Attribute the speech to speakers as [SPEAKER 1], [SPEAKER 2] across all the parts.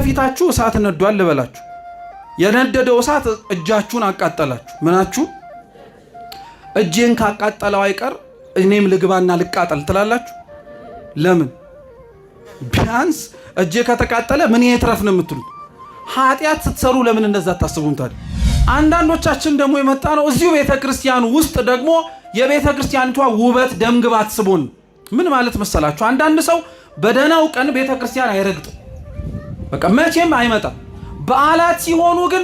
[SPEAKER 1] ከፊታችሁ እሳት ነዷል ልበላችሁ። የነደደው እሳት እጃችሁን አቃጠላችሁ። ምናችሁ? እጄን ካቃጠለው አይቀር እኔም ልግባና ልቃጠል ትላላችሁ። ለምን? ቢያንስ እጄ ከተቃጠለ ምን ይትረፍ ነው የምትሉት። ኃጢአት ስትሰሩ ለምን እንደዛ አታስቡም ታዲያ? አንዳንዶቻችን ደግሞ የመጣ ነው እዚሁ ቤተ ክርስቲያን ውስጥ ደግሞ የቤተ ክርስቲያኒቷ ውበት ደምግባት ስቦን። ምን ማለት መሰላችሁ? አንዳንድ ሰው በደህናው ቀን ቤተ ክርስቲያን አይረግጥም፣ በቃ መቼም አይመጣም። በዓላት ሲሆኑ ግን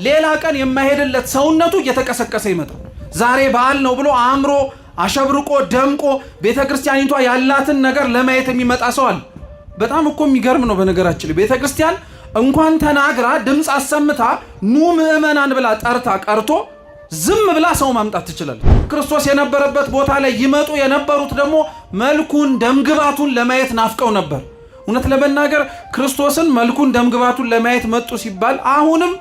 [SPEAKER 1] ሌላ ቀን የማይሄድለት ሰውነቱ እየተቀሰቀሰ ይመጣል። ዛሬ በዓል ነው ብሎ አእምሮ አሸብርቆ ደምቆ ቤተ ክርስቲያኒቷ ያላትን ነገር ለማየት የሚመጣ ሰው አለ። በጣም እኮ የሚገርም ነው። በነገራችን ላይ ቤተ ክርስቲያን እንኳን ተናግራ ድምፅ አሰምታ ኑ ምዕመናን ብላ ጠርታ ቀርቶ ዝም ብላ ሰው ማምጣት ትችላለች። ክርስቶስ የነበረበት ቦታ ላይ ይመጡ የነበሩት ደግሞ መልኩን ደምግባቱን ለማየት ናፍቀው ነበር። እውነት ለመናገር ክርስቶስን መልኩን ደምግባቱን ለማየት መጡ ሲባል አሁንም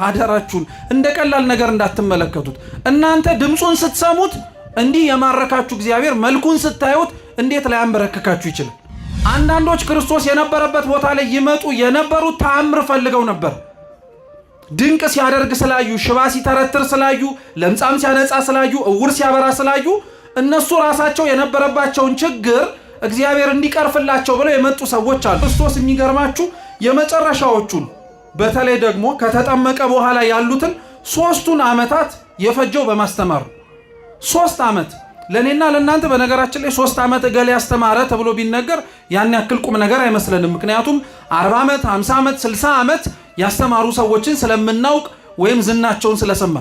[SPEAKER 1] አደራችሁን እንደ ቀላል ነገር እንዳትመለከቱት። እናንተ ድምፁን ስትሰሙት እንዲህ የማረካችሁ እግዚአብሔር መልኩን ስታዩት እንዴት ላያንበረክካችሁ ይችላል? አንዳንዶች ክርስቶስ የነበረበት ቦታ ላይ ይመጡ የነበሩት ተአምር ፈልገው ነበር። ድንቅ ሲያደርግ ስላዩ፣ ሽባ ሲተረትር ስላዩ፣ ለምጻም ሲያነጻ ስላዩ፣ እውር ሲያበራ ስላዩ እነሱ ራሳቸው የነበረባቸውን ችግር እግዚአብሔር እንዲቀርፍላቸው ብለው የመጡ ሰዎች አሉ። ክርስቶስ የሚገርማችሁ የመጨረሻዎቹን በተለይ ደግሞ ከተጠመቀ በኋላ ያሉትን 3ቱን ዓመታት የፈጀው በማስተማር 3 ዓመት። ለእኔና ለእናንተ በነገራችን ላይ 3 ዓመት እገሌ ያስተማረ ተብሎ ቢነገር ያን ያክል ቁም ነገር አይመስለንም። ምክንያቱም 40 ዓመት፣ 50 ዓመት፣ 60 ዓመት ያስተማሩ ሰዎችን ስለምናውቅ ወይም ዝናቸውን ስለሰማ።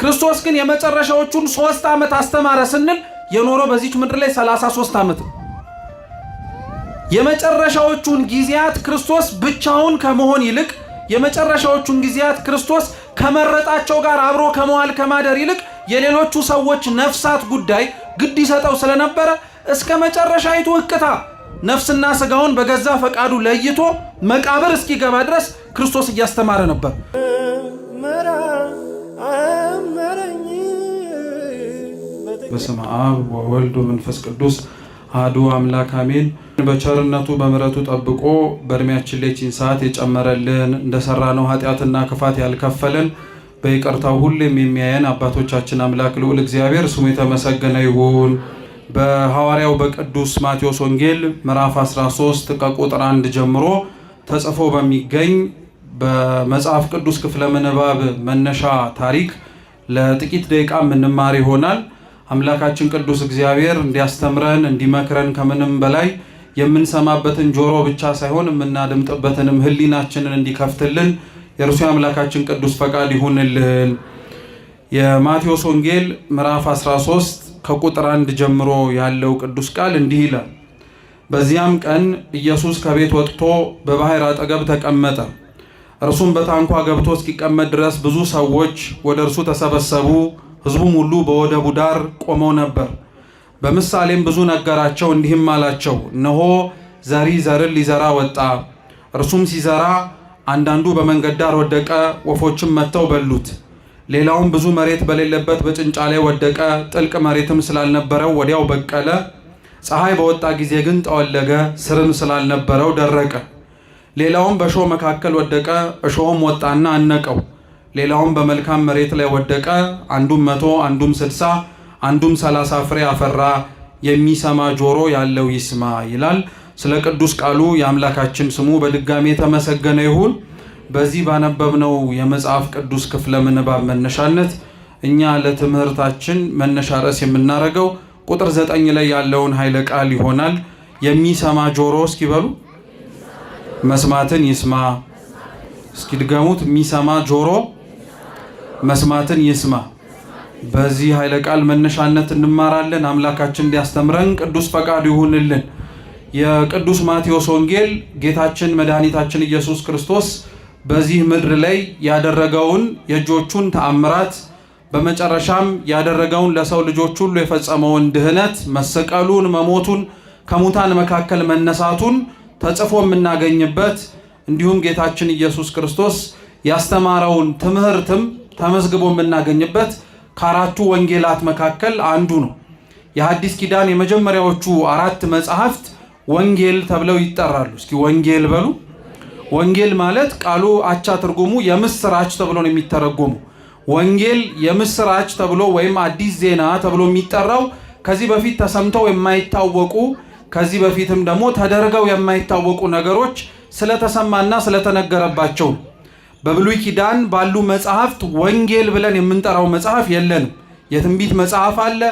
[SPEAKER 1] ክርስቶስ ግን የመጨረሻዎቹን 3 ዓመት አስተማረ ስንል የኖረው በዚች ምድር ላይ 33 ዓመት ነው። የመጨረሻዎቹን ጊዜያት ክርስቶስ ብቻውን ከመሆን ይልቅ፣ የመጨረሻዎቹን ጊዜያት ክርስቶስ ከመረጣቸው ጋር አብሮ ከመዋል ከማደር ይልቅ የሌሎቹ ሰዎች ነፍሳት ጉዳይ ግድ ይሰጠው ስለነበረ እስከ መጨረሻይቱ እቅታ ነፍስና ስጋውን በገዛ ፈቃዱ ለይቶ መቃብር እስኪገባ ድረስ ክርስቶስ እያስተማረ ነበር። በስመ አብ ወወልድ ወመንፈስ ቅዱስ አሐዱ አምላክ አሜን። በቸርነቱ በምሕረቱ ጠብቆ በእድሜያችን ላይ ይህችን ሰዓት የጨመረልን፣ እንደሰራነው ኃጢአትና ክፋት ያልከፈለን፣ በይቅርታው ሁሌም የሚያየን አባቶቻችን አምላክ ልዑል እግዚአብሔር ስሙ የተመሰገነ ይሁን። በሐዋርያው በቅዱስ ማቴዎስ ወንጌል ምዕራፍ 13 ከቁጥር 1 ጀምሮ ተጽፎ በሚገኝ በመጽሐፍ ቅዱስ ክፍለ ምንባብ መነሻ ታሪክ ለጥቂት ደቂቃ የምንማር ይሆናል። አምላካችን ቅዱስ እግዚአብሔር እንዲያስተምረን፣ እንዲመክረን፣ ከምንም በላይ የምንሰማበትን ጆሮ ብቻ ሳይሆን የምናደምጥበትንም ሕሊናችንን እንዲከፍትልን የእርሱ አምላካችን ቅዱስ ፈቃድ ይሁንልን። የማቴዎስ ወንጌል ምዕራፍ 13 ከቁጥር 1 ጀምሮ ያለው ቅዱስ ቃል እንዲህ ይላል። በዚያም ቀን ኢየሱስ ከቤት ወጥቶ በባሕር አጠገብ ተቀመጠ። እርሱም በታንኳ ገብቶ እስኪቀመጥ ድረስ ብዙ ሰዎች ወደ እርሱ ተሰበሰቡ። ሕዝቡም ሁሉ በወደቡ ዳር ቆመው ነበር። በምሳሌም ብዙ ነገራቸው፣ እንዲህም አላቸው። እነሆ ዘሪ ዘርን ሊዘራ ወጣ። እርሱም ሲዘራ አንዳንዱ በመንገድ ዳር ወደቀ፣ ወፎችም መጥተው በሉት። ሌላውም ብዙ መሬት በሌለበት በጭንጫ ላይ ወደቀ፣ ጥልቅ መሬትም ስላልነበረው ወዲያው በቀለ። ፀሐይ በወጣ ጊዜ ግን ጠወለገ፣ ስርም ስላልነበረው ደረቀ። ሌላውም በእሾህ መካከል ወደቀ፣ እሾህም ወጣና አነቀው። ሌላውም በመልካም መሬት ላይ ወደቀ፣ አንዱም 100፣ አንዱም 60፣ አንዱም 30 ፍሬ አፈራ። የሚሰማ ጆሮ ያለው ይስማ ይላል። ስለ ቅዱስ ቃሉ የአምላካችን ስሙ በድጋሚ የተመሰገነ ይሁን። በዚህ ባነበብነው የመጽሐፍ ቅዱስ ክፍለ ምንባብ መነሻነት እኛ ለትምህርታችን መነሻ ርዕስ የምናደርገው ቁጥር 9 ላይ ያለውን ኃይለ ቃል ይሆናል። የሚሰማ ጆሮ እስኪበሉ መስማትን ይስማ። እስኪ ድገሙት። የሚሰማ ጆሮ መስማትን ይስማ። በዚህ ኃይለ ቃል መነሻነት እንማራለን። አምላካችን እንዲያስተምረን ቅዱስ ፈቃዱ ይሁንልን። የቅዱስ ማቴዎስ ወንጌል ጌታችን መድኃኒታችን ኢየሱስ ክርስቶስ በዚህ ምድር ላይ ያደረገውን የእጆቹን ተአምራት፣ በመጨረሻም ያደረገውን ለሰው ልጆች ሁሉ የፈጸመውን ድህነት፣ መሰቀሉን፣ መሞቱን፣ ከሙታን መካከል መነሳቱን ተጽፎ የምናገኝበት፣ እንዲሁም ጌታችን ኢየሱስ ክርስቶስ ያስተማረውን ትምህርትም ተመዝግቦ የምናገኝበት ከአራቱ ወንጌላት መካከል አንዱ ነው። የሐዲስ ኪዳን የመጀመሪያዎቹ አራት መጽሐፍት ወንጌል ተብለው ይጠራሉ። እስኪ ወንጌል በሉ። ወንጌል ማለት ቃሉ አቻ ትርጉሙ የምስራች ተብሎ ነው የሚተረጎሙ። ወንጌል የምስራች ተብሎ ወይም አዲስ ዜና ተብሎ የሚጠራው ከዚህ በፊት ተሰምተው የማይታወቁ፣ ከዚህ በፊትም ደግሞ ተደርገው የማይታወቁ ነገሮች ስለተሰማና ስለተነገረባቸው። በብሉይ ኪዳን ባሉ መጽሐፍት ወንጌል ብለን የምንጠራው መጽሐፍ የለንም። የትንቢት መጽሐፍ አለ፣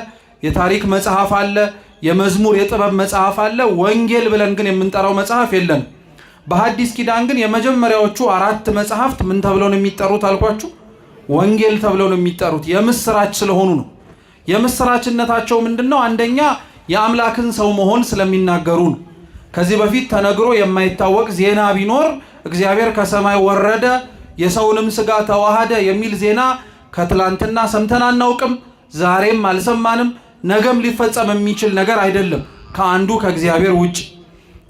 [SPEAKER 1] የታሪክ መጽሐፍ አለ፣ የመዝሙር የጥበብ መጽሐፍ አለ። ወንጌል ብለን ግን የምንጠራው መጽሐፍ የለንም። በሐዲስ ኪዳን ግን የመጀመሪያዎቹ አራት መጽሐፍት ምን ተብለው ነው የሚጠሩት አልኳችሁ? ወንጌል ተብለው ነው የሚጠሩት። የምስራች ስለሆኑ ነው። የምስራችነታቸው ምንድነው? አንደኛ የአምላክን ሰው መሆን ስለሚናገሩ ነው። ከዚህ በፊት ተነግሮ የማይታወቅ ዜና ቢኖር እግዚአብሔር ከሰማይ ወረደ የሰውንም ስጋ ተዋሃደ የሚል ዜና ከትላንትና ሰምተን አናውቅም፣ ዛሬም አልሰማንም፣ ነገም ሊፈጸም የሚችል ነገር አይደለም ከአንዱ ከእግዚአብሔር ውጭ።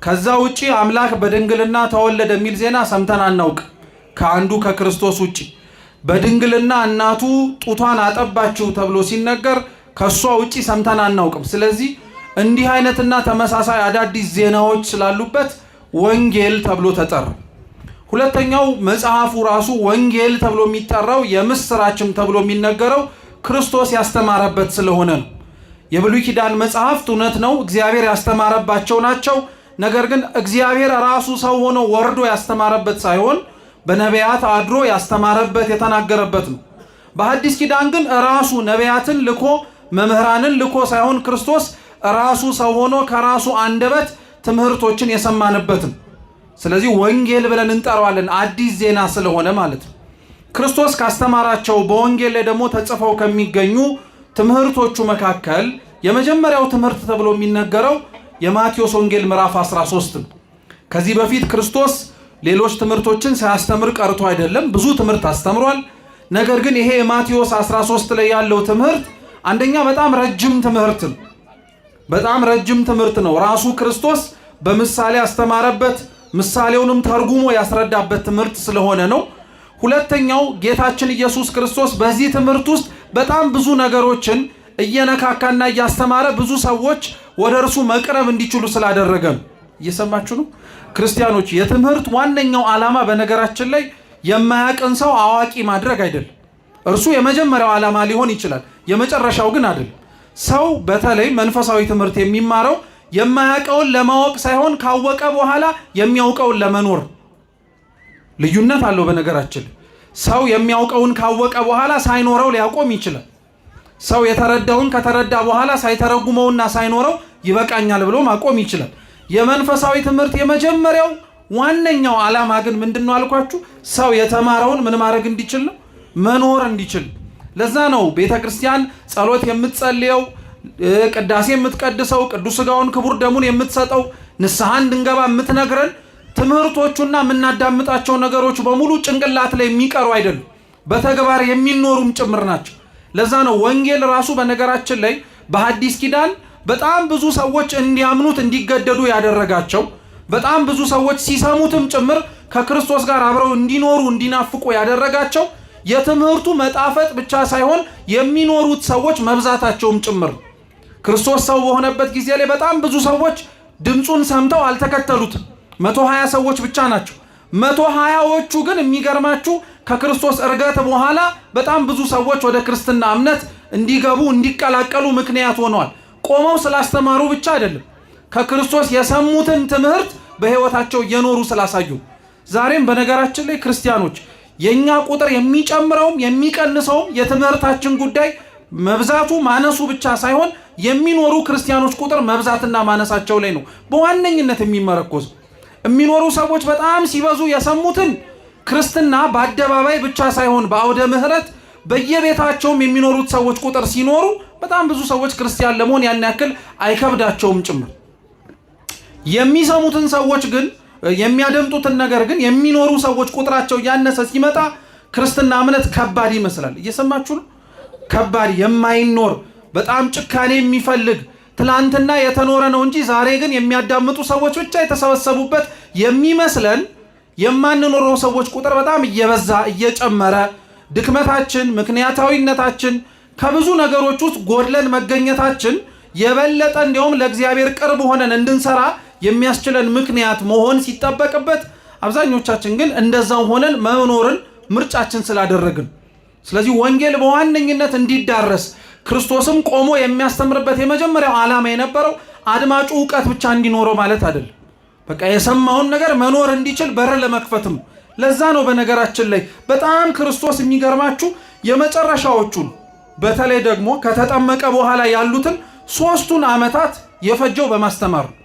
[SPEAKER 1] ከዛ ውጪ አምላክ በድንግልና ተወለደ የሚል ዜና ሰምተን አናውቅ ከአንዱ ከክርስቶስ ውጭ። በድንግልና እናቱ ጡቷን አጠባችው ተብሎ ሲነገር ከእሷ ውጪ ሰምተን አናውቅም። ስለዚህ እንዲህ አይነትና ተመሳሳይ አዳዲስ ዜናዎች ስላሉበት ወንጌል ተብሎ ተጠራ። ሁለተኛው መጽሐፉ ራሱ ወንጌል ተብሎ የሚጠራው የምስራችም ተብሎ የሚነገረው ክርስቶስ ያስተማረበት ስለሆነ ነው። የብሉይ ኪዳን መጽሐፍት እውነት ነው እግዚአብሔር ያስተማረባቸው ናቸው። ነገር ግን እግዚአብሔር ራሱ ሰው ሆኖ ወርዶ ያስተማረበት ሳይሆን በነቢያት አድሮ ያስተማረበት የተናገረበት ነው። በሐዲስ ኪዳን ግን ራሱ ነቢያትን ልኮ መምህራንን ልኮ ሳይሆን ክርስቶስ ራሱ ሰው ሆኖ ከራሱ አንደበት ትምህርቶችን የሰማንበት ነው። ስለዚህ ወንጌል ብለን እንጠራዋለን፣ አዲስ ዜና ስለሆነ ማለት ነው። ክርስቶስ ካስተማራቸው በወንጌል ላይ ደግሞ ተጽፈው ከሚገኙ ትምህርቶቹ መካከል የመጀመሪያው ትምህርት ተብሎ የሚነገረው የማቴዎስ ወንጌል ምዕራፍ 13 ነው። ከዚህ በፊት ክርስቶስ ሌሎች ትምህርቶችን ሳያስተምር ቀርቶ አይደለም፣ ብዙ ትምህርት አስተምሯል። ነገር ግን ይሄ የማቴዎስ 13 ላይ ያለው ትምህርት አንደኛ በጣም ረጅም ትምህርት ነው። በጣም ረጅም ትምህርት ነው። ራሱ ክርስቶስ በምሳሌ ያስተማረበት፣ ምሳሌውንም ተርጉሞ ያስረዳበት ትምህርት ስለሆነ ነው። ሁለተኛው ጌታችን ኢየሱስ ክርስቶስ በዚህ ትምህርት ውስጥ በጣም ብዙ ነገሮችን እየነካካና እያስተማረ ብዙ ሰዎች ወደ እርሱ መቅረብ እንዲችሉ ስላደረገ ነው። እየሰማችሁ ነው ክርስቲያኖች። የትምህርት ዋነኛው ዓላማ በነገራችን ላይ የማያቅን ሰው አዋቂ ማድረግ አይደለም። እርሱ የመጀመሪያው ዓላማ ሊሆን ይችላል፣ የመጨረሻው ግን አይደለም። ሰው በተለይ መንፈሳዊ ትምህርት የሚማረው የማያውቀውን ለማወቅ ሳይሆን ካወቀ በኋላ የሚያውቀውን ለመኖር። ልዩነት አለው። በነገራችን ሰው የሚያውቀውን ካወቀ በኋላ ሳይኖረው ሊያቆም ይችላል። ሰው የተረዳውን ከተረዳ በኋላ ሳይተረጉመውና ሳይኖረው ይበቃኛል ብሎ ማቆም ይችላል። የመንፈሳዊ ትምህርት የመጀመሪያው ዋነኛው ዓላማ ግን ምንድነው አልኳችሁ? ሰው የተማረውን ምን ማድረግ እንዲችል ነው፣ መኖር እንዲችል። ለዛ ነው ቤተ ክርስቲያን ጸሎት የምትጸልየው፣ ቅዳሴ የምትቀድሰው፣ ቅዱስ ሥጋውን ክቡር ደሙን የምትሰጠው፣ ንስሐ እንድንገባ የምትነግረን። ትምህርቶቹና የምናዳምጣቸው ነገሮች በሙሉ ጭንቅላት ላይ የሚቀሩ አይደሉም፣ በተግባር የሚኖሩም ጭምር ናቸው። ለዛ ነው ወንጌል ራሱ በነገራችን ላይ በሐዲስ ኪዳን በጣም ብዙ ሰዎች እንዲያምኑት እንዲገደዱ ያደረጋቸው፣ በጣም ብዙ ሰዎች ሲሰሙትም ጭምር ከክርስቶስ ጋር አብረው እንዲኖሩ እንዲናፍቁ ያደረጋቸው የትምህርቱ መጣፈጥ ብቻ ሳይሆን የሚኖሩት ሰዎች መብዛታቸውም ጭምር። ክርስቶስ ሰው በሆነበት ጊዜ ላይ በጣም ብዙ ሰዎች ድምፁን ሰምተው አልተከተሉትም። 120 ሰዎች ብቻ ናቸው። 120ዎቹ ግን የሚገርማችሁ ከክርስቶስ እርገት በኋላ በጣም ብዙ ሰዎች ወደ ክርስትና እምነት እንዲገቡ እንዲቀላቀሉ ምክንያት ሆነዋል። ቆመው ስላስተማሩ ብቻ አይደለም፣ ከክርስቶስ የሰሙትን ትምህርት በሕይወታቸው እየኖሩ ስላሳዩ። ዛሬም በነገራችን ላይ ክርስቲያኖች የኛ ቁጥር የሚጨምረውም የሚቀንሰውም የትምህርታችን ጉዳይ መብዛቱ ማነሱ ብቻ ሳይሆን የሚኖሩ ክርስቲያኖች ቁጥር መብዛትና ማነሳቸው ላይ ነው በዋነኝነት የሚመረኮዘው። የሚኖሩ ሰዎች በጣም ሲበዙ የሰሙትን ክርስትና በአደባባይ ብቻ ሳይሆን በአውደ ምሕረት በየቤታቸውም የሚኖሩት ሰዎች ቁጥር ሲኖሩ በጣም ብዙ ሰዎች ክርስቲያን ለመሆን ያን ያክል አይከብዳቸውም ጭምር። የሚሰሙትን ሰዎች ግን፣ የሚያደምጡትን ነገር ግን የሚኖሩ ሰዎች ቁጥራቸው እያነሰ ሲመጣ ክርስትና እምነት ከባድ ይመስላል። እየሰማችሁ ነው? ከባድ፣ የማይኖር፣ በጣም ጭካኔ የሚፈልግ፣ ትላንትና የተኖረ ነው እንጂ ዛሬ ግን የሚያዳምጡ ሰዎች ብቻ የተሰበሰቡበት የሚመስለን የማንኖረው ሰዎች ቁጥር በጣም እየበዛ እየጨመረ፣ ድክመታችን፣ ምክንያታዊነታችን፣ ከብዙ ነገሮች ውስጥ ጎድለን መገኘታችን የበለጠ እንዲያውም ለእግዚአብሔር ቅርብ ሆነን እንድንሰራ የሚያስችለን ምክንያት መሆን ሲጠበቅበት አብዛኞቻችን ግን እንደዛው ሆነን መኖርን ምርጫችን ስላደረግን፣ ስለዚህ ወንጌል በዋነኝነት እንዲዳረስ ክርስቶስም ቆሞ የሚያስተምርበት የመጀመሪያው ዓላማ የነበረው አድማጩ እውቀት ብቻ እንዲኖረው ማለት አይደለም። በቃ የሰማውን ነገር መኖር እንዲችል በር ለመክፈትም። ለዛ ነው በነገራችን ላይ በጣም ክርስቶስ የሚገርማችሁ የመጨረሻዎቹን በተለይ ደግሞ ከተጠመቀ በኋላ ያሉትን 3ቱን ዓመታት የፈጀው በማስተማር ነው።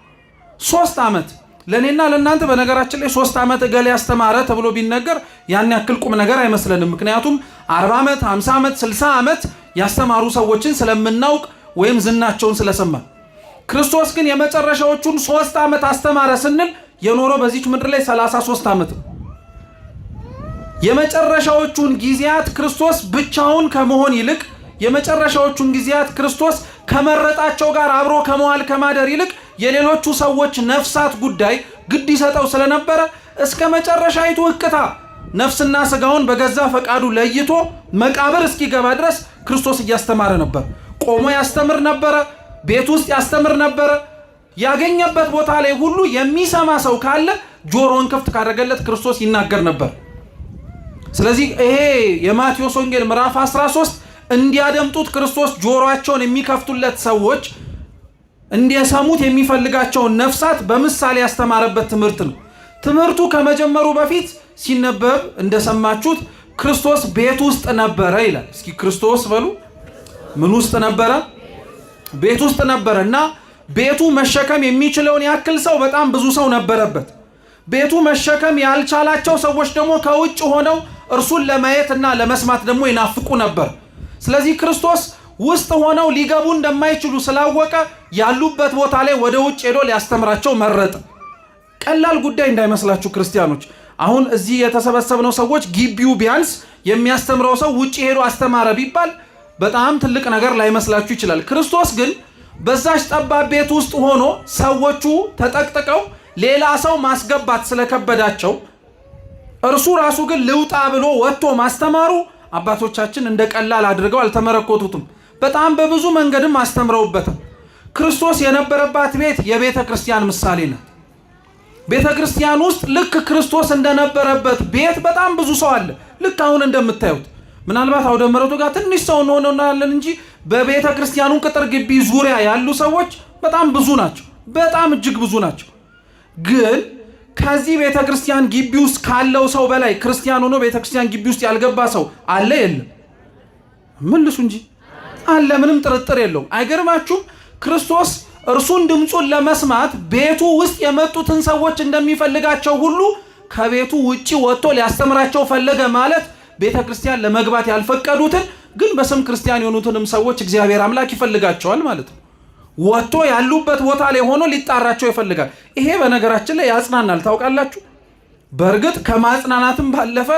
[SPEAKER 1] 3 ዓመት ለእኔና ለእናንተ በነገራችን ላይ 3 ዓመት እገሌ ያስተማረ ተብሎ ቢነገር ያን ያክል ቁም ነገር አይመስለንም። ምክንያቱም 40 ዓመት፣ 50 ዓመት፣ 60 ዓመት ያስተማሩ ሰዎችን ስለምናውቅ ወይም ዝናቸውን ስለሰማ። ክርስቶስ ግን የመጨረሻዎቹን 3 ዓመት አስተማረ ስንል የኖረው በዚች ምድር ላይ 33 ዓመት ነው። የመጨረሻዎቹን ጊዜያት ክርስቶስ ብቻውን ከመሆን ይልቅ፣ የመጨረሻዎቹን ጊዜያት ክርስቶስ ከመረጣቸው ጋር አብሮ ከመዋል ከማደር ይልቅ የሌሎቹ ሰዎች ነፍሳት ጉዳይ ግድ ይሰጠው ስለነበረ እስከ መጨረሻይቱ እቅታ ነፍስና ስጋውን በገዛ ፈቃዱ ለይቶ መቃብር እስኪገባ ድረስ ክርስቶስ እያስተማረ ነበር። ቆሞ ያስተምር ነበረ። ቤት ውስጥ ያስተምር ነበረ። ያገኘበት ቦታ ላይ ሁሉ የሚሰማ ሰው ካለ ጆሮውን ክፍት ካደረገለት ክርስቶስ ይናገር ነበር። ስለዚህ ይሄ የማቴዎስ ወንጌል ምዕራፍ 13 እንዲያደምጡት ክርስቶስ ጆሮአቸውን የሚከፍቱለት ሰዎች እንዲሰሙት የሚፈልጋቸውን ነፍሳት በምሳሌ ያስተማረበት ትምህርት ነው። ትምህርቱ ከመጀመሩ በፊት ሲነበብ እንደሰማችሁት ክርስቶስ ቤት ውስጥ ነበረ ይላል። እስኪ ክርስቶስ በሉ። ምን ውስጥ ነበረ? ቤት ውስጥ ነበረ እና ቤቱ መሸከም የሚችለውን ያክል ሰው በጣም ብዙ ሰው ነበረበት። ቤቱ መሸከም ያልቻላቸው ሰዎች ደግሞ ከውጭ ሆነው እርሱን ለማየት እና ለመስማት ደግሞ ይናፍቁ ነበር። ስለዚህ ክርስቶስ ውስጥ ሆነው ሊገቡ እንደማይችሉ ስላወቀ ያሉበት ቦታ ላይ ወደ ውጭ ሄዶ ሊያስተምራቸው መረጠ። ቀላል ጉዳይ እንዳይመስላችሁ ክርስቲያኖች። አሁን እዚህ የተሰበሰብነው ሰዎች ግቢው ቢያንስ የሚያስተምረው ሰው ውጭ ሄዶ አስተማረ ቢባል በጣም ትልቅ ነገር ላይመስላችሁ ይችላል። ክርስቶስ ግን በዛች ጠባብ ቤት ውስጥ ሆኖ ሰዎቹ ተጠቅጥቀው ሌላ ሰው ማስገባት ስለከበዳቸው እርሱ ራሱ ግን ልውጣ ብሎ ወጥቶ ማስተማሩ አባቶቻችን እንደ ቀላል አድርገው አልተመለከቱትም። በጣም በብዙ መንገድም አስተምረውበታል። ክርስቶስ የነበረባት ቤት የቤተ ክርስቲያን ምሳሌ ናት። ቤተ ክርስቲያን ውስጥ ልክ ክርስቶስ እንደነበረበት ቤት በጣም ብዙ ሰው አለ። ልክ አሁን እንደምታዩት ምናልባት አውደ ምሕረቱ ጋር ትንሽ ሰው እንሆናለን እንጂ በቤተ ክርስቲያኑ ቅጥር ግቢ ዙሪያ ያሉ ሰዎች በጣም ብዙ ናቸው። በጣም እጅግ ብዙ ናቸው። ግን ከዚህ ቤተ ክርስቲያን ግቢ ውስጥ ካለው ሰው በላይ ክርስቲያን ሆኖ ቤተ ክርስቲያን ግቢ ውስጥ ያልገባ ሰው አለ የለም? መልሱ እንጂ አለ። ምንም ጥርጥር የለውም። አይገርማችሁም? ክርስቶስ እርሱን ድምፁን ለመስማት ቤቱ ውስጥ የመጡትን ሰዎች እንደሚፈልጋቸው ሁሉ ከቤቱ ውጪ ወጥቶ ሊያስተምራቸው ፈለገ ማለት ቤተ ክርስቲያን ለመግባት ያልፈቀዱትን ግን በስም ክርስቲያን የሆኑትንም ሰዎች እግዚአብሔር አምላክ ይፈልጋቸዋል ማለት ነው። ወጥቶ ያሉበት ቦታ ላይ ሆኖ ሊጣራቸው ይፈልጋል። ይሄ በነገራችን ላይ ያጽናናል። ታውቃላችሁ፣ በእርግጥ ከማጽናናትም ባለፈ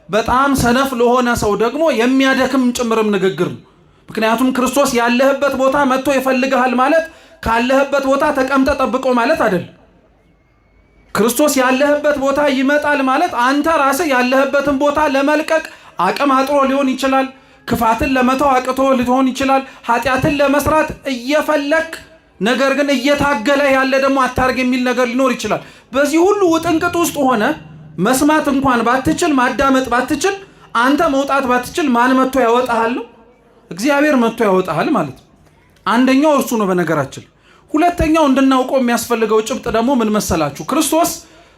[SPEAKER 1] በጣም ሰነፍ ለሆነ ሰው ደግሞ የሚያደክም ጭምርም ንግግር ነው። ምክንያቱም ክርስቶስ ያለህበት ቦታ መጥቶ ይፈልግሃል ማለት ካለህበት ቦታ ተቀምጠ ጠብቆ ማለት አይደለም። ክርስቶስ ያለህበት ቦታ ይመጣል ማለት አንተ ራስህ ያለህበትን ቦታ ለመልቀቅ አቅም አጥሮ ሊሆን ይችላል። ክፋትን ለመተው አቅቶ ሊሆን ይችላል። ኃጢአትን ለመስራት እየፈለክ ነገር ግን እየታገለ ያለ ደግሞ አታርግ የሚል ነገር ሊኖር ይችላል። በዚህ ሁሉ ውጥንቅጥ ውስጥ ሆነ መስማት እንኳን ባትችል፣ ማዳመጥ ባትችል፣ አንተ መውጣት ባትችል ማን መጥቶ ያወጣሃል ነው? እግዚአብሔር መጥቶ ያወጣሃል ማለት ነው። አንደኛው እርሱ ነው በነገራችን። ሁለተኛው እንድናውቀው የሚያስፈልገው ጭብጥ ደግሞ ምን መሰላችሁ? ክርስቶስ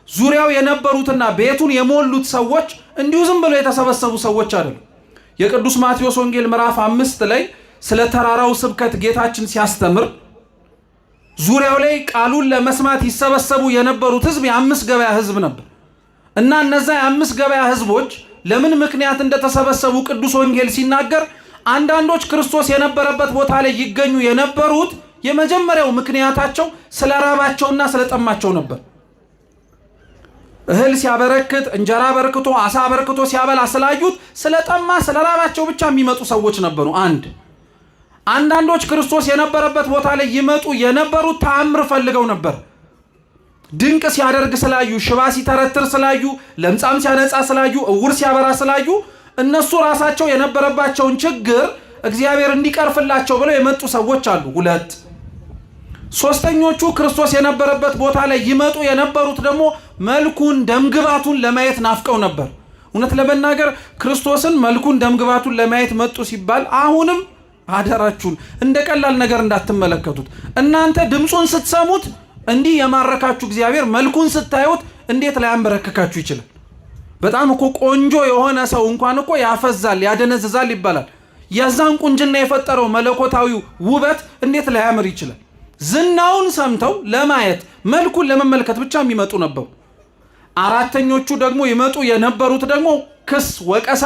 [SPEAKER 1] ዙሪያው የነበሩትና ቤቱን የሞሉት ሰዎች እንዲሁ ዝም ብለው የተሰበሰቡ ሰዎች አይደሉም። የቅዱስ ማቴዎስ ወንጌል ምዕራፍ 5 ላይ ስለ ተራራው ስብከት ጌታችን ሲያስተምር ዙሪያው ላይ ቃሉን ለመስማት ይሰበሰቡ የነበሩት ሕዝብ የአምስት ገበያ ሕዝብ ነበር እና እነዛ የአምስት ገበያ ሕዝቦች ለምን ምክንያት እንደተሰበሰቡ ቅዱስ ወንጌል ሲናገር አንዳንዶች ክርስቶስ የነበረበት ቦታ ላይ ይገኙ የነበሩት የመጀመሪያው ምክንያታቸው ስለ ራባቸውና ስለ ጠማቸው ነበር። እህል ሲያበረክት እንጀራ አበርክቶ አሳ አበርክቶ ሲያበላ ስላዩት ስለ ጠማ ስለ ራባቸው ብቻ የሚመጡ ሰዎች ነበሩ። አንዳንዶች ክርስቶስ የነበረበት ቦታ ላይ ይመጡ የነበሩት ተአምር ፈልገው ነበር። ድንቅ ሲያደርግ ስላዩ፣ ሽባ ሲተረትር ስላዩ፣ ለምጻም ሲያነጻ ስላዩ፣ እውር ሲያበራ ስላዩ እነሱ ራሳቸው የነበረባቸውን ችግር እግዚአብሔር እንዲቀርፍላቸው ብለው የመጡ ሰዎች አሉ። ሁለት ሶስተኞቹ ክርስቶስ የነበረበት ቦታ ላይ ይመጡ የነበሩት ደግሞ መልኩን ደምግባቱን ለማየት ናፍቀው ነበር። እውነት ለመናገር ክርስቶስን መልኩን ደምግባቱን ለማየት መጡ ሲባል አሁንም አደራችሁን እንደ ቀላል ነገር እንዳትመለከቱት። እናንተ ድምፁን ስትሰሙት እንዲህ የማረካችሁ እግዚአብሔር መልኩን ስታዩት እንዴት ላያንበረክካችሁ ይችላል? በጣም እኮ ቆንጆ የሆነ ሰው እንኳን እኮ ያፈዛል፣ ያደነዝዛል ይባላል። የዛን ቁንጅና የፈጠረው መለኮታዊው ውበት እንዴት ላያምር ይችላል? ዝናውን ሰምተው ለማየት መልኩን ለመመልከት ብቻ የሚመጡ ነበሩ። አራተኞቹ ደግሞ ይመጡ የነበሩት ደግሞ ክስ፣ ወቀሳ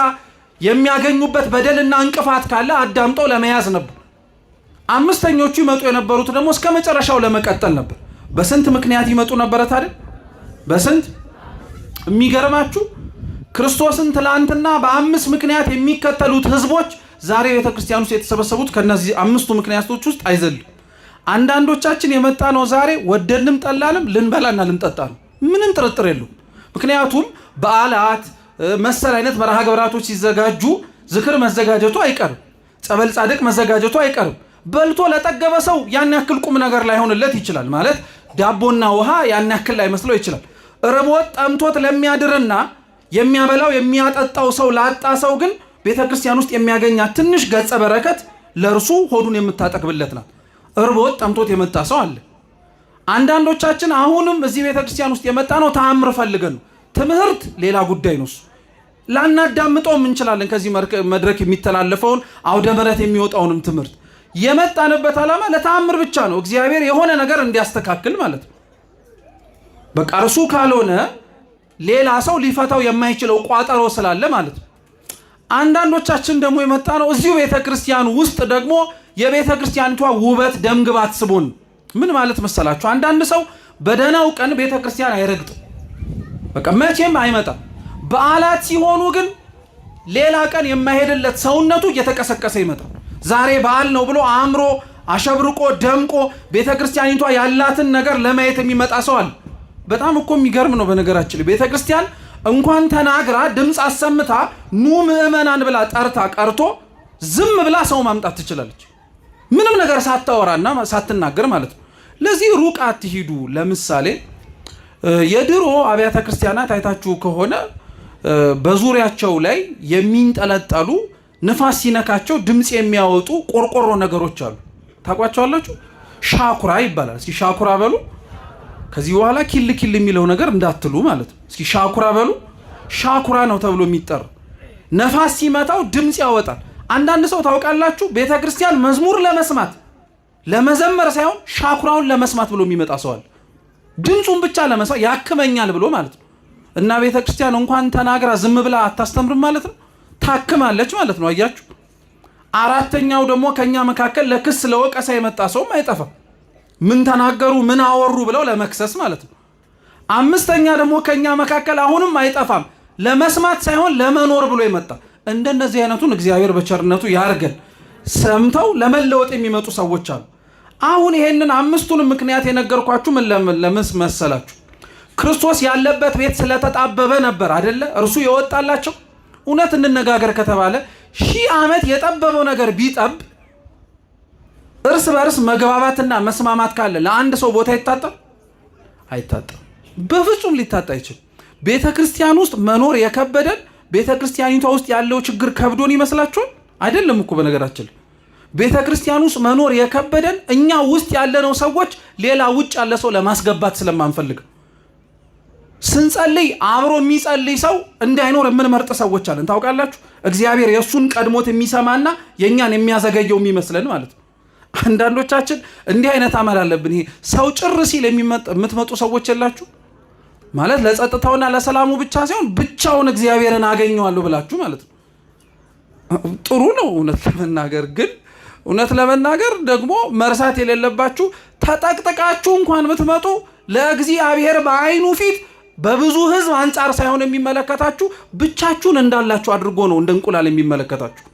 [SPEAKER 1] የሚያገኙበት በደልና እንቅፋት ካለ አዳምጠው ለመያዝ ነበር። አምስተኞቹ ይመጡ የነበሩት ደግሞ እስከ መጨረሻው ለመቀጠል ነበር። በስንት ምክንያት ይመጡ ነበረ ታዲያ? በስንት የሚገርማችሁ ክርስቶስን ትላንትና በአምስት ምክንያት የሚከተሉት ህዝቦች ዛሬ ቤተክርስቲያን ውስጥ የተሰበሰቡት ከነዚህ አምስቱ ምክንያቶች ውስጥ አይዘሉም። አንዳንዶቻችን የመጣ ነው ዛሬ ወደድንም ጠላንም ልንበላና ልንጠጣ ነው። ምንም ጥርጥር የለውም። ምክንያቱም በዓላት መሰል አይነት መርሃ ግብራቶች ሲዘጋጁ ዝክር መዘጋጀቱ አይቀርም፣ ጸበል ጻድቅ መዘጋጀቱ አይቀርም። በልቶ ለጠገበ ሰው ያን ያክል ቁም ነገር ላይሆንለት ይችላል። ማለት ዳቦና ውሃ ያን ያክል ላይመስለው ይችላል። ርቦት ጠምቶት ለሚያድርና የሚያበላው የሚያጠጣው ሰው ላጣ ሰው ግን ቤተ ክርስቲያን ውስጥ የሚያገኛት ትንሽ ገጸ በረከት ለእርሱ ሆዱን የምታጠግብለት ናት። እርቦት ጠምቶት የመጣ ሰው አለ። አንዳንዶቻችን አሁንም እዚህ ቤተ ክርስቲያን ውስጥ የመጣ ነው ተአምር ፈልገን ነው። ትምህርት ሌላ ጉዳይ ነው። እሱ ላናዳምጠውም እንችላለን። ከዚህ መድረክ የሚተላለፈውን አውደ ምሕረት የሚወጣውንም ትምህርት የመጣንበት ዓላማ ለተአምር ብቻ ነው። እግዚአብሔር የሆነ ነገር እንዲያስተካክል ማለት ነው። በቃ እርሱ ካልሆነ ሌላ ሰው ሊፈታው የማይችለው ቋጠሮ ስላለ ማለት ነው። አንዳንዶቻችን ደግሞ የመጣ ነው እዚሁ ቤተ ክርስቲያን ውስጥ ደግሞ የቤተ ክርስቲያኒቷ ውበት ደምግባት ስቦን ምን ማለት መሰላችሁ? አንዳንድ ሰው በደህናው ቀን ቤተ ክርስቲያን አይረግጥም፣ በቃ መቼም አይመጣም። በዓላት ሲሆኑ ግን ሌላ ቀን የማይሄድለት ሰውነቱ እየተቀሰቀሰ ይመጣል። ዛሬ በዓል ነው ብሎ አእምሮ አሸብርቆ ደምቆ ቤተ ክርስቲያኒቷ ያላትን ነገር ለማየት የሚመጣ ሰው አለ። በጣም እኮ የሚገርም ነው። በነገራችን ላይ ቤተ ክርስቲያን እንኳን ተናግራ ድምፅ አሰምታ ኑ ምዕመናን ብላ ጠርታ ቀርቶ ዝም ብላ ሰው ማምጣት ትችላለች። ምንም ነገር ሳታወራና ሳትናገር ማለት ነው። ለዚህ ሩቅ አትሂዱ። ለምሳሌ የድሮ አብያተ ክርስቲያናት አይታችሁ ከሆነ በዙሪያቸው ላይ የሚንጠለጠሉ ንፋስ ሲነካቸው ድምፅ የሚያወጡ ቆርቆሮ ነገሮች አሉ። ታውቋቸዋላችሁ? ሻኩራ ይባላል። እስኪ ሻኩራ በሉ። ከዚህ በኋላ ኪል ኪል የሚለው ነገር እንዳትሉ ማለት ነው። እስኪ ሻኩራ በሉ። ሻኩራ ነው ተብሎ የሚጠራው ነፋስ ሲመታው ድምፅ ያወጣል። አንዳንድ ሰው ታውቃላችሁ፣ ቤተ ክርስቲያን መዝሙር ለመስማት ለመዘመር ሳይሆን ሻኩራውን ለመስማት ብሎ የሚመጣ ሰው አለ። ድምፁን ብቻ ለመስማት ያክመኛል ብሎ ማለት ነው። እና ቤተ ክርስቲያን እንኳን ተናግራ ዝም ብላ አታስተምርም ማለት ነው። ታክማለች ማለት ነው። አያችሁ። አራተኛው ደግሞ ከኛ መካከል ለክስ ለወቀሳ የመጣ ሰውም አይጠፋም። ምን ተናገሩ ምን አወሩ ብለው ለመክሰስ ማለት ነው። አምስተኛ ደግሞ ከኛ መካከል አሁንም አይጠፋም ለመስማት ሳይሆን ለመኖር ብሎ የመጣ እንደነዚህ አይነቱን እግዚአብሔር በቸርነቱ ያርገን። ሰምተው ለመለወጥ የሚመጡ ሰዎች አሉ። አሁን ይሄንን አምስቱንም ምክንያት የነገርኳችሁ ምን ለምን መሰላችሁ? ክርስቶስ ያለበት ቤት ስለተጣበበ ነበር አደለ? እርሱ የወጣላቸው። እውነት እንነጋገር ከተባለ 1000 ዓመት የጠበበው ነገር ቢጠብ እርስ በእርስ መግባባትና መስማማት ካለ ለአንድ ሰው ቦታ ይታጣል? አይታጣም። በፍጹም ሊታጣ አይችልም። ቤተ ክርስቲያን ውስጥ መኖር የከበደን ቤተ ክርስቲያኒቷ ውስጥ ያለው ችግር ከብዶን ይመስላችኋል? አይደለም እኮ በነገራችን ቤተ ክርስቲያን ውስጥ መኖር የከበደን እኛ ውስጥ ያለነው ሰዎች ሌላ ውጭ ያለ ሰው ለማስገባት ስለማንፈልግ፣ ስንጸልይ አብሮ የሚጸልይ ሰው እንዳይኖር የምንመርጥ ሰዎች አለን። ታውቃላችሁ፣ እግዚአብሔር የእሱን ቀድሞት የሚሰማና የእኛን የሚያዘገየው የሚመስለን ማለት ነው። አንዳንዶቻችን እንዲህ አይነት አመል አለብን። ይሄ ሰው ጭር ሲል የምትመጡ ሰዎች የላችሁ ማለት ለጸጥታውና ለሰላሙ ብቻ ሳይሆን ብቻውን እግዚአብሔርን አገኘዋለሁ ብላችሁ ማለት ነው። ጥሩ ነው እውነት ለመናገር ግን እውነት ለመናገር ደግሞ መርሳት የሌለባችሁ ተጠቅጥቃችሁ እንኳን ብትመጡ ለእግዚአብሔር በዓይኑ ፊት በብዙ ሕዝብ አንጻር ሳይሆን የሚመለከታችሁ ብቻችሁን እንዳላችሁ አድርጎ ነው እንደ እንቁላል የሚመለከታችሁ።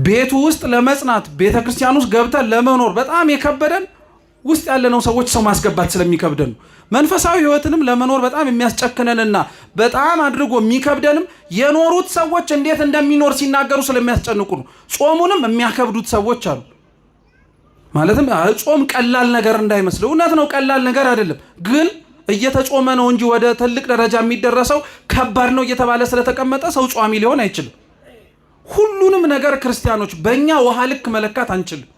[SPEAKER 1] ቤቱ ውስጥ ለመጽናት ቤተ ክርስቲያን ውስጥ ገብተን ለመኖር በጣም የከበደን ውስጥ ያለነው ሰዎች ሰው ማስገባት ስለሚከብደን ነው። መንፈሳዊ ሕይወትንም ለመኖር በጣም የሚያስጨክነንና በጣም አድርጎ የሚከብደንም የኖሩት ሰዎች እንዴት እንደሚኖር ሲናገሩ ስለሚያስጨንቁ ነው። ጾሙንም የሚያከብዱት ሰዎች አሉ። ማለትም ጾም ቀላል ነገር እንዳይመስል፣ እውነት ነው፣ ቀላል ነገር አይደለም። ግን እየተጾመ ነው እንጂ ወደ ትልቅ ደረጃ የሚደረሰው ከባድ ነው እየተባለ ስለተቀመጠ ሰው ጿሚ ሊሆን አይችልም። ሁሉንም ነገር ክርስቲያኖች በእኛ ውሃ ልክ መለካት አንችልም።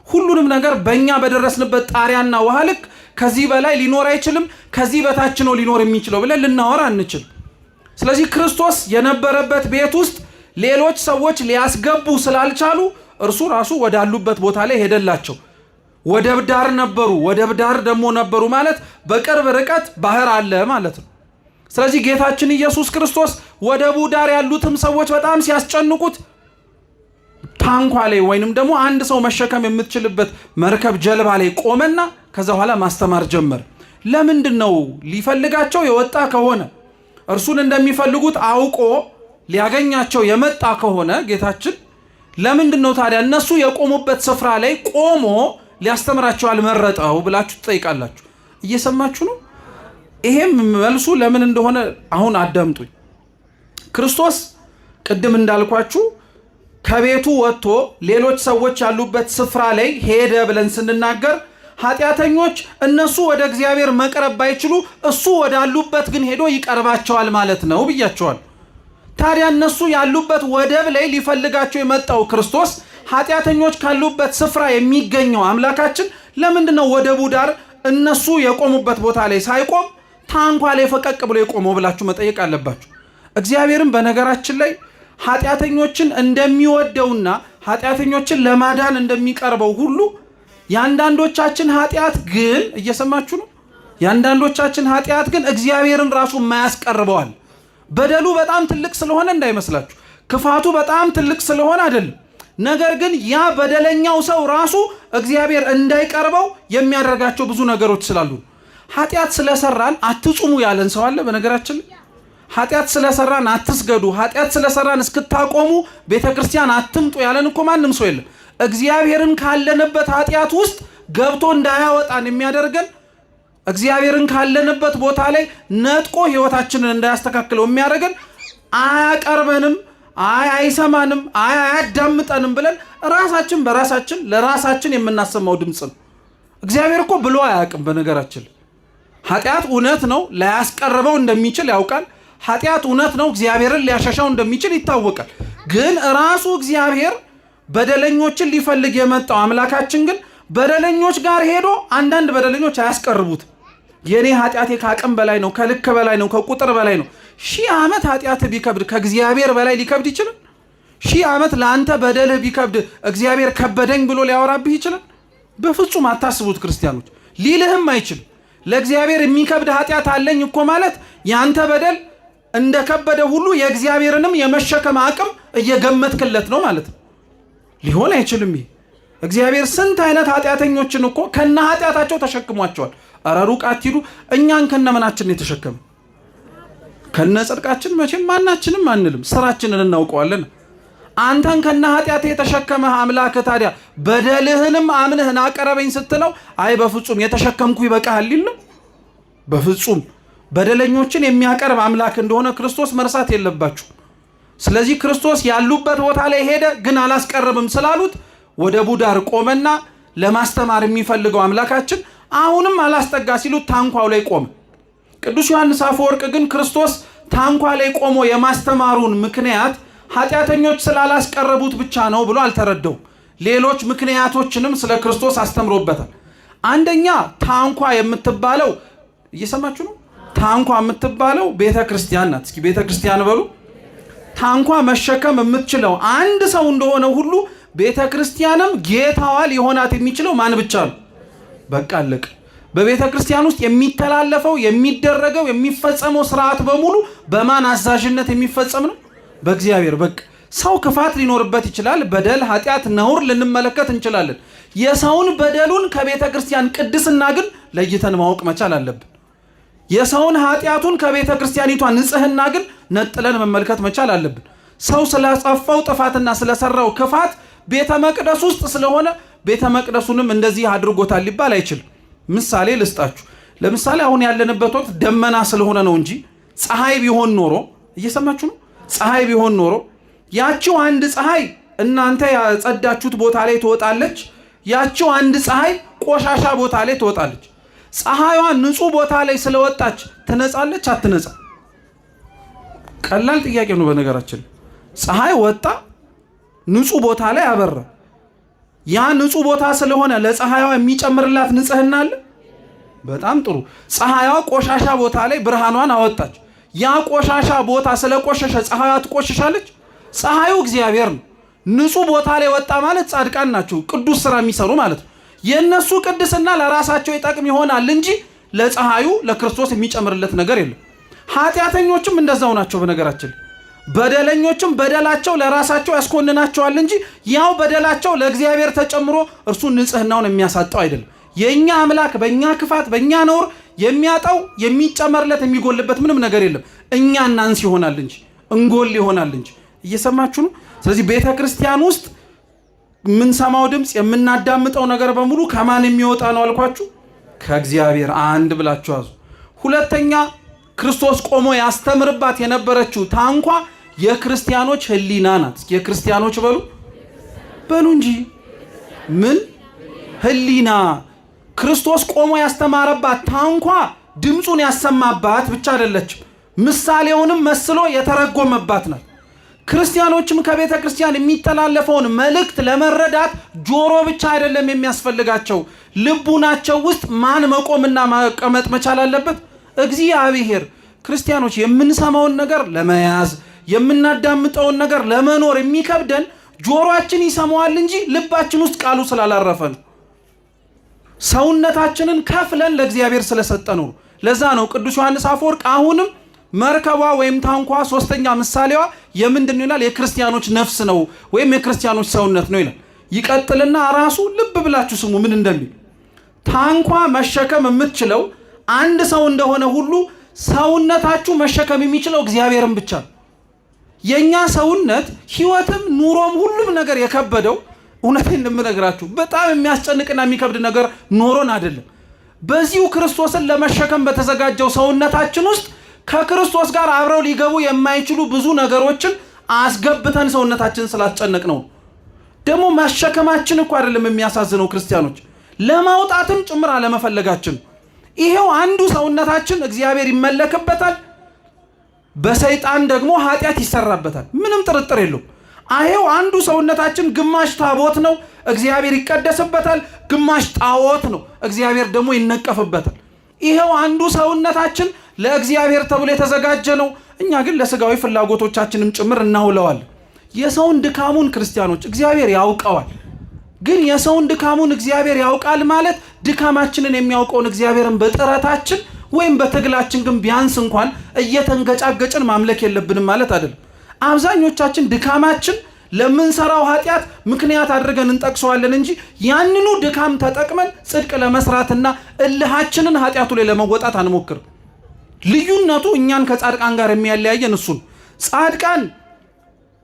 [SPEAKER 1] ሁሉንም ነገር በእኛ በደረስንበት ጣሪያና ውሃ ልክ ከዚህ በላይ ሊኖር አይችልም፣ ከዚህ በታች ነው ሊኖር የሚችለው ብለን ልናወራ አንችልም። ስለዚህ ክርስቶስ የነበረበት ቤት ውስጥ ሌሎች ሰዎች ሊያስገቡ ስላልቻሉ እርሱ ራሱ ወዳሉበት ቦታ ላይ ሄደላቸው። ወደብ ዳር ነበሩ። ወደብ ዳር ደግሞ ነበሩ ማለት በቅርብ ርቀት ባህር አለ ማለት ነው። ስለዚህ ጌታችን ኢየሱስ ክርስቶስ ወደቡ ዳር ያሉትም ሰዎች በጣም ሲያስጨንቁት ታንኳ ላይ ወይንም ደግሞ አንድ ሰው መሸከም የምትችልበት መርከብ ጀልባ ላይ ቆመና ከዛ በኋላ ማስተማር ጀመር። ለምንድን ነው ሊፈልጋቸው የወጣ ከሆነ እርሱን እንደሚፈልጉት አውቆ ሊያገኛቸው የመጣ ከሆነ ጌታችን ለምንድን ነው ታዲያ እነሱ የቆሙበት ስፍራ ላይ ቆሞ ሊያስተምራቸው አልመረጠው ብላችሁ ትጠይቃላችሁ። እየሰማችሁ ነው። ይሄም መልሱ ለምን እንደሆነ አሁን አዳምጡኝ። ክርስቶስ ቅድም እንዳልኳችሁ ከቤቱ ወጥቶ ሌሎች ሰዎች ያሉበት ስፍራ ላይ ሄደ ብለን ስንናገር ኃጢአተኞች እነሱ ወደ እግዚአብሔር መቅረብ ባይችሉ እሱ ወዳሉበት ግን ሄዶ ይቀርባቸዋል ማለት ነው ብያቸዋል። ታዲያ እነሱ ያሉበት ወደብ ላይ ሊፈልጋቸው የመጣው ክርስቶስ ኃጢአተኞች ካሉበት ስፍራ የሚገኘው አምላካችን ለምንድን ነው ወደቡ ዳር እነሱ የቆሙበት ቦታ ላይ ሳይቆም ታንኳ ላይ ፈቀቅ ብሎ የቆመው ብላችሁ መጠየቅ አለባችሁ። እግዚአብሔርም በነገራችን ላይ ኃጢአተኞችን እንደሚወደውና ኃጢአተኞችን ለማዳን እንደሚቀርበው ሁሉ የአንዳንዶቻችን ኃጢአት ግን እየሰማችሁ ነው። የአንዳንዶቻችን ኃጢአት ግን እግዚአብሔርን ራሱ የማያስቀርበዋል። በደሉ በጣም ትልቅ ስለሆነ እንዳይመስላችሁ፣ ክፋቱ በጣም ትልቅ ስለሆነ አይደለም። ነገር ግን ያ በደለኛው ሰው ራሱ እግዚአብሔር እንዳይቀርበው የሚያደርጋቸው ብዙ ነገሮች ስላሉ ኃጢአት ስለሰራን አትጹሙ ያለን ሰው አለ። በነገራችን ኃጢአት ስለሰራን አትስገዱ፣ ኃጢአት ስለሰራን እስክታቆሙ ቤተ ክርስቲያን አትምጡ ያለን እኮ ማንም ሰው የለም። እግዚአብሔርን ካለንበት ኃጢአት ውስጥ ገብቶ እንዳያወጣን የሚያደርገን እግዚአብሔርን ካለንበት ቦታ ላይ ነጥቆ ሕይወታችንን እንዳያስተካክለው የሚያደርገን አያቀርበንም፣ አይ አይሰማንም፣ አይ አያዳምጠንም ብለን ራሳችን በራሳችን ለራሳችን የምናሰማው ድምፅ ነው። እግዚአብሔር እኮ ብሎ አያውቅም። በነገራችን ኃጢአት እውነት ነው ላያስቀርበው እንደሚችል ያውቃል። ኃጢአት እውነት ነው እግዚአብሔርን ሊያሸሻው እንደሚችል ይታወቃል። ግን ራሱ እግዚአብሔር በደለኞችን ሊፈልግ የመጣው አምላካችን ግን በደለኞች ጋር ሄዶ አንዳንድ በደለኞች አያስቀርቡትም። የኔ ኃጢአቴ ከአቅም በላይ ነው፣ ከልክ በላይ ነው፣ ከቁጥር በላይ ነው። 1000 ዓመት ኃጢአትህ ቢከብድ ከእግዚአብሔር በላይ ሊከብድ ይችላል? 1000 ዓመት ለአንተ በደልህ ቢከብድ እግዚአብሔር ከበደኝ ብሎ ሊያወራብህ ይችላል? በፍጹም አታስቡት ክርስቲያኖች፣ ሊልህም አይችልም። ለእግዚአብሔር የሚከብድ ኃጢአት አለኝ እኮ ማለት የአንተ በደል እንደከበደ ሁሉ የእግዚአብሔርንም የመሸከም አቅም እየገመትክለት ነው ማለት ነው። ሊሆን አይችልም። ይሄ እግዚአብሔር ስንት አይነት ኃጢአተኞችን እኮ ከነ ኃጢአታቸው ተሸክሟቸዋል። ኧረ ሩቅ አትሂዱ። እኛን ከነምናችን የተሸከመ ከነ ጽድቃችን መቼም ማናችንም አንልም፣ ስራችንን እናውቀዋለን። አንተን ከነ ኃጢአት የተሸከመህ አምላክ ታዲያ በደልህንም አምንህ ናቀረበኝ ስትለው አይ በፍጹም የተሸከምኩ ይበቃሃል ሊል ነው? በፍጹም በደለኞችን የሚያቀርብ አምላክ እንደሆነ ክርስቶስ መርሳት የለባችሁ። ስለዚህ ክርስቶስ ያሉበት ቦታ ላይ ሄደ፣ ግን አላስቀርብም ስላሉት ወደቡ ዳር ቆመና ለማስተማር የሚፈልገው አምላካችን አሁንም አላስጠጋ ሲሉት ታንኳው ላይ ቆመ። ቅዱስ ዮሐንስ አፈወርቅ ግን ክርስቶስ ታንኳ ላይ ቆሞ የማስተማሩን ምክንያት ኃጢአተኞች ስላላስቀረቡት ብቻ ነው ብሎ አልተረደውም። ሌሎች ምክንያቶችንም ስለ ክርስቶስ አስተምሮበታል። አንደኛ ታንኳ የምትባለው እየሰማችሁ ነው። ታንኳ የምትባለው ቤተ ክርስቲያን ናት። እስኪ ቤተ ክርስቲያን በሉ። ታንኳ መሸከም የምትችለው አንድ ሰው እንደሆነ ሁሉ ቤተ ክርስቲያንም ጌታዋ ሊሆናት የሚችለው ማን ብቻ ነው? በቃ አለቀ። በቤተ ክርስቲያን ውስጥ የሚተላለፈው የሚደረገው የሚፈጸመው ስርዓት በሙሉ በማን አዛዥነት የሚፈጸም ነው? በእግዚአብሔር። በቃ ሰው ክፋት ሊኖርበት ይችላል። በደል፣ ኃጢአት፣ ነውር ልንመለከት እንችላለን። የሰውን በደሉን ከቤተ ክርስቲያን ቅድስና ግን ለይተን ማወቅ መቻል አለብን። የሰውን ኃጢአቱን ከቤተ ክርስቲያኒቷ ንጽሕና ግን ነጥለን መመልከት መቻል አለብን። ሰው ስላጠፋው ጥፋትና ስለሰራው ክፋት ቤተ መቅደስ ውስጥ ስለሆነ ቤተ መቅደሱንም እንደዚህ አድርጎታል ሊባል አይችልም። ምሳሌ ልስጣችሁ። ለምሳሌ አሁን ያለንበት ወቅት ደመና ስለሆነ ነው እንጂ ፀሐይ ቢሆን ኖሮ፣ እየሰማችሁ ነው። ፀሐይ ቢሆን ኖሮ ያቺው አንድ ፀሐይ እናንተ ያጸዳችሁት ቦታ ላይ ትወጣለች። ያቺው አንድ ፀሐይ ቆሻሻ ቦታ ላይ ትወጣለች። ፀሐይዋ ንጹህ ቦታ ላይ ስለወጣች ትነጻለች አትነጻ? ቀላል ጥያቄ ነው። በነገራችን ፀሐይ ወጣ፣ ንጹህ ቦታ ላይ አበራ። ያ ንጹህ ቦታ ስለሆነ ለፀሐይዋ የሚጨምርላት ንጽህና አለ? በጣም ጥሩ። ፀሐይዋ ቆሻሻ ቦታ ላይ ብርሃኗን አወጣች። ያ ቆሻሻ ቦታ ስለቆሸሸ ፀሐይዋ ትቆሽሻለች? ፀሐዩ እግዚአብሔር ነው። ንጹህ ቦታ ላይ ወጣ ማለት ጻድቃን ናቸው፣ ቅዱስ ስራ የሚሰሩ ማለት ነው። የእነሱ ቅድስና ለራሳቸው ይጠቅም ይሆናል እንጂ ለፀሐዩ ለክርስቶስ የሚጨምርለት ነገር የለም። ኃጢአተኞችም እንደዛው ናቸው። በነገራችን በደለኞችም በደላቸው ለራሳቸው ያስኮንናቸዋል እንጂ ያው በደላቸው ለእግዚአብሔር ተጨምሮ እርሱ ንጽህናውን የሚያሳጣው አይደለም። የእኛ አምላክ በእኛ ክፋት በእኛ ነውር የሚያጣው የሚጨመርለት የሚጎልበት ምንም ነገር የለም። እኛ እናንስ ይሆናል እንጂ እንጎል ይሆናል እንጂ። እየሰማችሁ ነው። ስለዚህ ቤተ ክርስቲያን ውስጥ የምንሰማው ድምፅ የምናዳምጠው ነገር በሙሉ ከማን የሚወጣ ነው አልኳችሁ? ከእግዚአብሔር። አንድ ብላችሁ ያዙ። ሁለተኛ ክርስቶስ ቆሞ ያስተምርባት የነበረችው ታንኳ የክርስቲያኖች ሕሊና ናት። የክርስቲያኖች በሉ በሉ እንጂ ምን ሕሊና። ክርስቶስ ቆሞ ያስተማረባት ታንኳ ድምፁን ያሰማባት ብቻ አይደለችም፣ ምሳሌውንም መስሎ የተረጎመባት ናት። ክርስቲያኖችም ከቤተ ክርስቲያን የሚተላለፈውን መልእክት ለመረዳት ጆሮ ብቻ አይደለም የሚያስፈልጋቸው፣ ልቡናቸው ውስጥ ማን መቆምና መቀመጥ መቻል አለበት? እግዚአብሔር። ክርስቲያኖች የምንሰማውን ነገር ለመያዝ የምናዳምጠውን ነገር ለመኖር የሚከብደን ጆሮአችን ይሰማዋል እንጂ ልባችን ውስጥ ቃሉ ስላላረፈ ነው። ሰውነታችንን ከፍለን ለእግዚአብሔር ስለሰጠነው ነው። ለዛ ነው ቅዱስ ዮሐንስ አፈወርቅ አሁንም መርከቧ ወይም ታንኳ ሶስተኛ ምሳሌዋ የምንድን ነው ይላል? የክርስቲያኖች ነፍስ ነው ወይም የክርስቲያኖች ሰውነት ነው ይላል። ይቀጥልና ራሱ ልብ ብላችሁ ስሙ ምን እንደሚል። ታንኳ መሸከም የምትችለው አንድ ሰው እንደሆነ ሁሉ ሰውነታችሁ መሸከም የሚችለው እግዚአብሔርን ብቻ ነው። የኛ ሰውነት ሕይወትም ኑሮም ሁሉም ነገር የከበደው እውነቴን እንደምነግራችሁ በጣም የሚያስጨንቅና የሚከብድ ነገር ኖሮን አይደለም። በዚሁ ክርስቶስን ለመሸከም በተዘጋጀው ሰውነታችን ውስጥ ከክርስቶስ ጋር አብረው ሊገቡ የማይችሉ ብዙ ነገሮችን አስገብተን ሰውነታችንን ስላስጨነቅ ነው። ደግሞ መሸከማችን እኮ አይደለም የሚያሳዝነው ክርስቲያኖች፣ ለማውጣትም ጭምር አለመፈለጋችን። ይሄው አንዱ ሰውነታችን እግዚአብሔር ይመለክበታል፣ በሰይጣን ደግሞ ኃጢአት ይሰራበታል። ምንም ጥርጥር የለውም። ይሄው አንዱ ሰውነታችን ግማሽ ታቦት ነው፣ እግዚአብሔር ይቀደስበታል፣ ግማሽ ጣዖት ነው፣ እግዚአብሔር ደግሞ ይነቀፍበታል። ይሄው አንዱ ሰውነታችን ለእግዚአብሔር ተብሎ የተዘጋጀ ነው። እኛ ግን ለስጋዊ ፍላጎቶቻችንም ጭምር እናውለዋለን። የሰውን ድካሙን ክርስቲያኖች እግዚአብሔር ያውቀዋል። ግን የሰውን ድካሙን እግዚአብሔር ያውቃል ማለት ድካማችንን የሚያውቀውን እግዚአብሔርን በጥረታችን ወይም በትግላችን ግን ቢያንስ እንኳን እየተንገጫገጭን ማምለክ የለብንም ማለት አይደለም። አብዛኞቻችን ድካማችን ለምንሰራው ኃጢአት ምክንያት አድርገን እንጠቅሰዋለን እንጂ ያንኑ ድካም ተጠቅመን ጽድቅ ለመስራትና እልሃችንን ኃጢአቱ ላይ ለመወጣት አንሞክርም። ልዩነቱ እኛን ከጻድቃን ጋር የሚያለያየን እሱን። ጻድቃን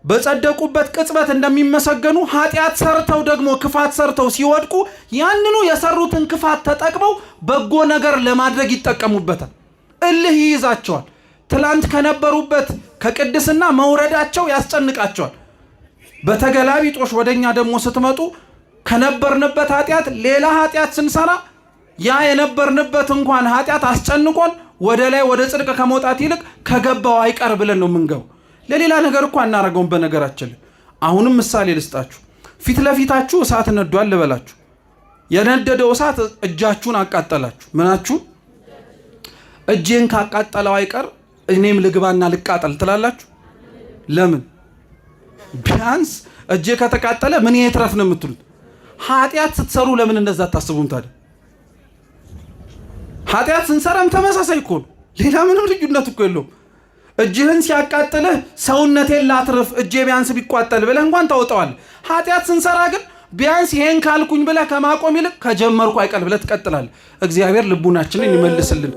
[SPEAKER 1] በጸደቁበት ቅጽበት እንደሚመሰገኑ ኃጢአት ሰርተው ደግሞ ክፋት ሰርተው ሲወድቁ ያንኑ የሰሩትን ክፋት ተጠቅመው በጎ ነገር ለማድረግ ይጠቀሙበታል። እልህ ይይዛቸዋል። ትላንት ከነበሩበት ከቅድስና መውረዳቸው ያስጨንቃቸዋል። በተገላቢጦሽ ወደኛ ደግሞ ስትመጡ ከነበርንበት ኃጢአት ሌላ ኃጢአት ስንሰራ ያ የነበርንበት እንኳን ኃጢአት አስጨንቆን ወደ ላይ ወደ ጽድቅ ከመውጣት ይልቅ ከገባው አይቀር ብለን ነው የምንገባው። ለሌላ ነገር እኮ አናረገውም። በነገራችን አሁንም ምሳሌ ልስጣችሁ። ፊት ለፊታችሁ እሳት ነዷል ልበላችሁ። የነደደው እሳት እጃችሁን አቃጠላችሁ። ምናችሁ? እጄን ካቃጠለው አይቀር እኔም ልግባና ልቃጠል ትላላችሁ። ለምን? ቢያንስ እጄ ከተቃጠለ ምን ይትረፍ ነው የምትሉት። ኃጢአት ስትሰሩ ለምን እንደዛ አታስቡም ታዲያ? ኃጢአት ስንሰራም ተመሳሳይ እኮ ነው። ሌላ ምንም ልዩነት እኮ የለውም። እጅህን ሲያቃጥልህ ሰውነቴን ላትርፍ እጄ ቢያንስ ቢቋጠል ብለህ እንኳን ታወጣዋለህ። ኃጢአት ስንሰራ ግን ቢያንስ ይሄን ካልኩኝ ብለህ ከማቆም ይልቅ ከጀመርኩ አይቀር ብለህ ትቀጥላለህ። እግዚአብሔር ልቡናችንን ይመልስልን።